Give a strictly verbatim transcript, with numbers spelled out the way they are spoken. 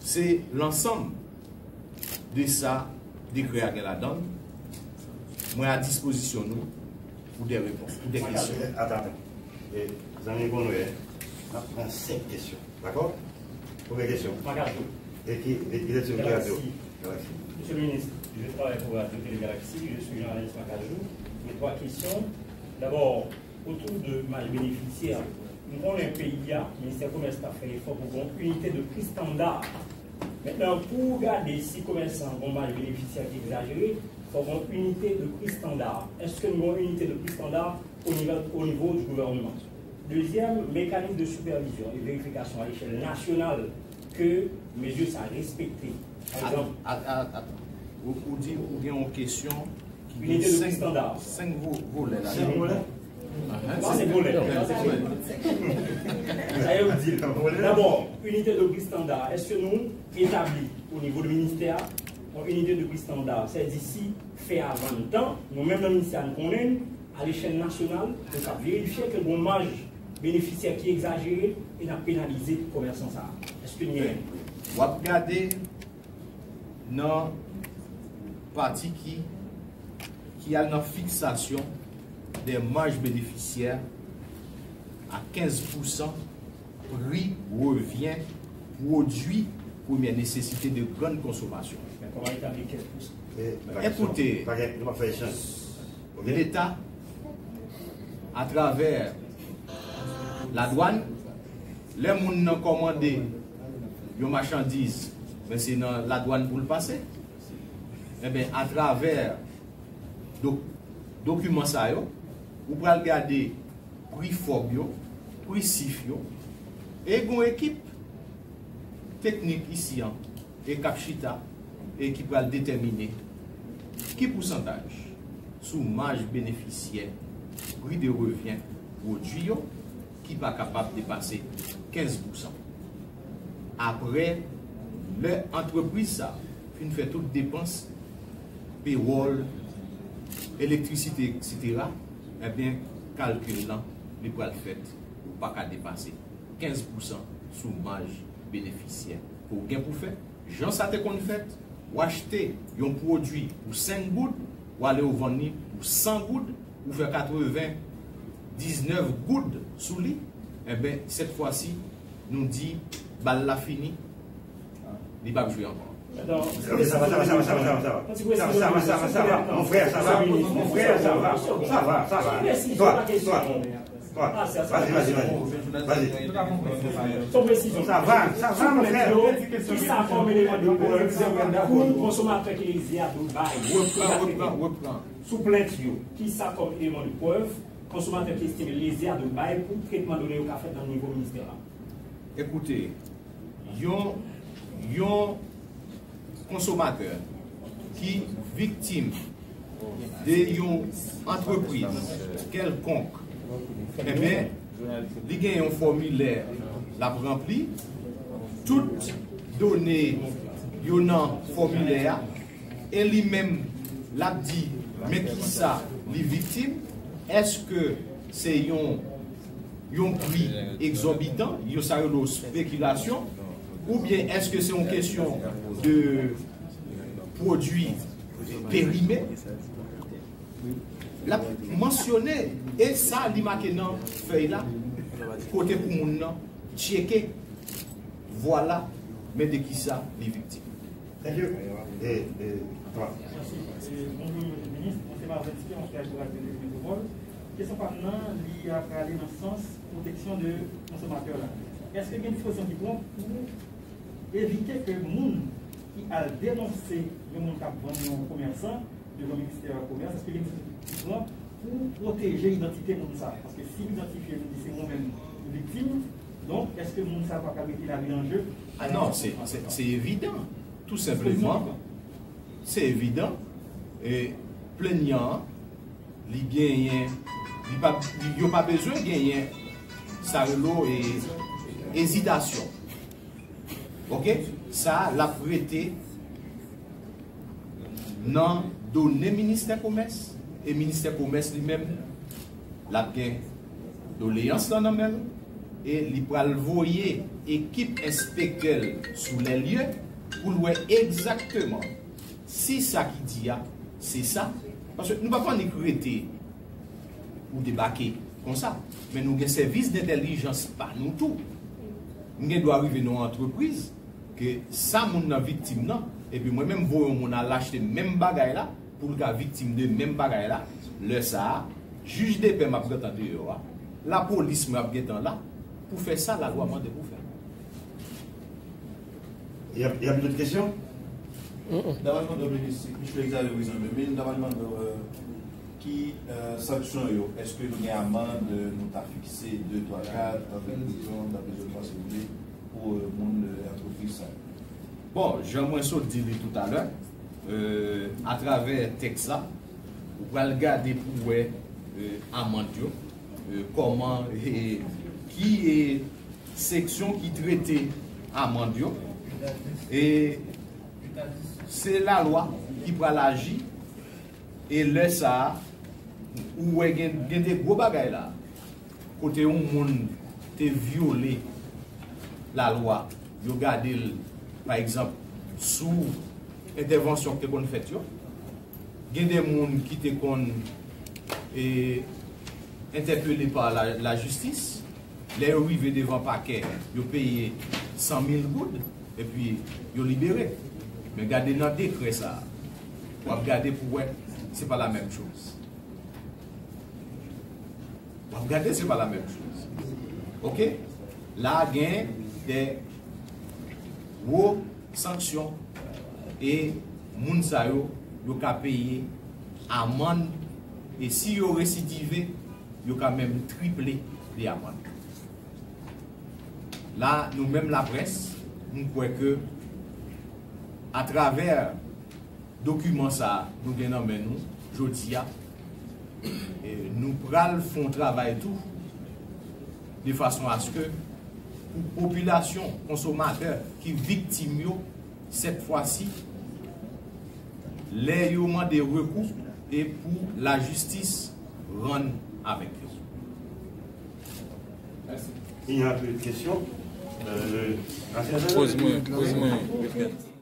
Se lansanm de sa dekrè a gen ladan l. Mwen a dispozisyon nou pou de repons, pou de kesyon. Atan, atan. E, zanmi Conway, n ap pran senk kesyon. Dakò? Premye kesyon. Makajou. E ki, e ki direksyon ki radyo? Galaxy. Galaxy. Monsieur le ministre, je travaille pour Radio Télé Galaxy, je suis journaliste Makajou. J'ai trois questions. D'abord, otou de maj benefisyè. Nou konnen peyi a, Ministè Komès t ap fè efò pou gon inite de pri estanda. Mentnan, pou gade si komèsan gon maj benefisyè ki egzajere, fò gon inite de pri estanda. Èske nou gon inite de pri estanda o nivo, o nivo di gouvènman? Dezyèm, mekanis de sipèvizyon e verifikasyon a lechèl nasyonal ke mezi sa respekte. Pa egzanp, atan, atan. Ou, ou di ou gen yon kesyon ki gen senk, senk vo-, volè ladan l. Senk volè? Ahan. Sa se volè. Sa se volè. Sa yo di l. Dabò, inite de pri estanda, èske nou etabli o nivo de ministè a yon inite de pri estanda, sètadi si fè a vann tan, nou menm nan ministè a nou konnen l, a lechèl nasyonal, nou ka verifye ke gon maj benefisyè ki egzajere e n ap penalize komèsan sa a. Èske n genyen? W ap gade nan pati ki, ki al nan fiksasyon de maj benefisyè a kenz pousan pri revyen pwodui premyè nesesite de grann konsomasyon. Men kòman etabli kenz pousan? Ekoute, Leta, atravè ladwàn, lè moun nan kòmande yon machandiz, men se nan ladwàn pou l pase. Enben, atravè dok-, dokiman sa yo, ou pral gade pri fòb yo, pri sif yo, e gon ekip teknik isi an e k ap chita e ki pral detèmine ki pousantaj sou maj benefisyè pri de revyen pwodui yo ki pa kapab depase kenz pousan. Apre, lè antrepriz sa fin fè tout depans, pewòl, elektrisite, etsetera, ebyen, kalkil lan, li pral fèt, ou pa ka depase kenz pousan sou maj benefisyè ke w gen pou fè. Jan sa te konn fèt, w achte yon pwodui pou senk goud, w ale w vann li pou san goud, ou fè katrevendiznèf goud sou li, enben, sèt fwa si, nou di, bal la fini, li p ap jwe ankò. Sa va, sa va, sa va, sa va, sa va, sa va. Sa va, sa va, sa va, sa va. Mon frè, sa va. Mon frè, sa va. Sa va, sa va. Twa, twa. Twa. Vazi, vazi, vazi. Vazi. Sa va, sa va, mon frè. Kisa kòm eleman de prèv pou konsomatè ke Lezè a dwe bay? Repran, repran, repran. Sou plent yo, kisa kòm eleman de prèv konsomatè ki estime Lezè a dwe bay pou tretman done yo ka fèt nan nivo ministè la? Ekoute, yon, yon konsomatè ki viktim de yon antrepriz kèlkonk, enben, li gen yon fòmilè l ap ranpli, tout done yo nan fòmilè a, e li menm, l ap di, men kisa li viktim, èske se yon, yon pri egzòbitan, yon sa yo rele spekilasyon, oubyen èske se yon kesyon de pwodui perime? L ap mansyone, e sa li make nan fèy la, kote pou moun nan tcheke, vwala, men de kisa li viktim. Thank you. E, e, twa. Mèsi. E, bonjou, Minis. Mwen se Marvin Tipe, mwen se Radyo Metropole. Kesyon pa m nan, li a prale nan sans pwoteksyon de konsomatè la. Èske gen dispozisyon ki pran pou evite ke moun ki al denonse yon moun k ap vann yon komèsan devan ministè komès, èske gen dispozisyon ki pran pou pwoteje idantite moun sa? Paske si l idantifye, nou di se mwen menm ki viktim, donk, èske moun sa pa pral mete lavi l an je? A non, se, se, se evidan. Tou senpleman, se evidan. E plenyan an, li genyen, li pa, li, yo pa bezwen genyen sa rele, e, ezitasyon. Oke? Sa, l ap rete nan done ministè komès, e ministè komès li menm, l ap gen doleyans lan nan men l, E li pral voye ekip enspektè l sou lè lye pou l wè egzakteman si sa ki di a se sa. Paske nou pa p annik rete ou debake konsa. Men nou gen sèvis dentèlijans pa nou tou. Nou gen dwa rive nan yon antrepriz ke sa moun nan viktim nan, epi mwen menm voye yon moun al achte menm bagay la, pou l ka viktim de menm bagay la, lè sa a, jij depè m ap gentan deyò a, lapolis mwen ap gentan la, pou fè sa lalwa mande pou fè. Y a, y a lòt kesyon? Daval mande w minis, Michel Xavier Rizan de mil, daval mande w ki sanksyon yo, èske nou gen amann, nou ta fikse de, twa, kat, tanpri prizon, tanpri zòn pa si vle, pou moun antrepriz sa yo? Bon, jan mwen sot di li toutalè, atravè tèks la, ou pral gade pou wè amann yo, kòman, ki seksyon ki trete amann yo. E se lalwa ki pral aji. E lè sa a, ou wè gen, gen de gwo bagay la. Kote yon moun te vyole lalwa, yo gade l, pa egzanp, sou entèvansyon ki te konn fèt yo. Gen de moun ki te konn e, entèpele pa la, lajistis. Lè yo rive devan pakè, yo peye san mil goud, epi yo libere. Men gade nan dekrè sa a, w ap gade pou wè se pa la menm choz. W ap gade se pa la menm choz. Oke? La gen de gwo sanksyon e moun sa yo, yo ka peye amann e si yo residive, yo ka menm triple de amann. La, nou menm laprès, m kwè ke atravè dokiman sa a nou gen nan men nou jodi a, e nou pral fè yon travay tou de fason aske pou popilasyon konsomatè ki viktim yo, sèt fwa si, lè yo mande rekou e pou lajistis rann avèk yo. Il y a plus de questions. Euh, Poz mwen, poz mwen.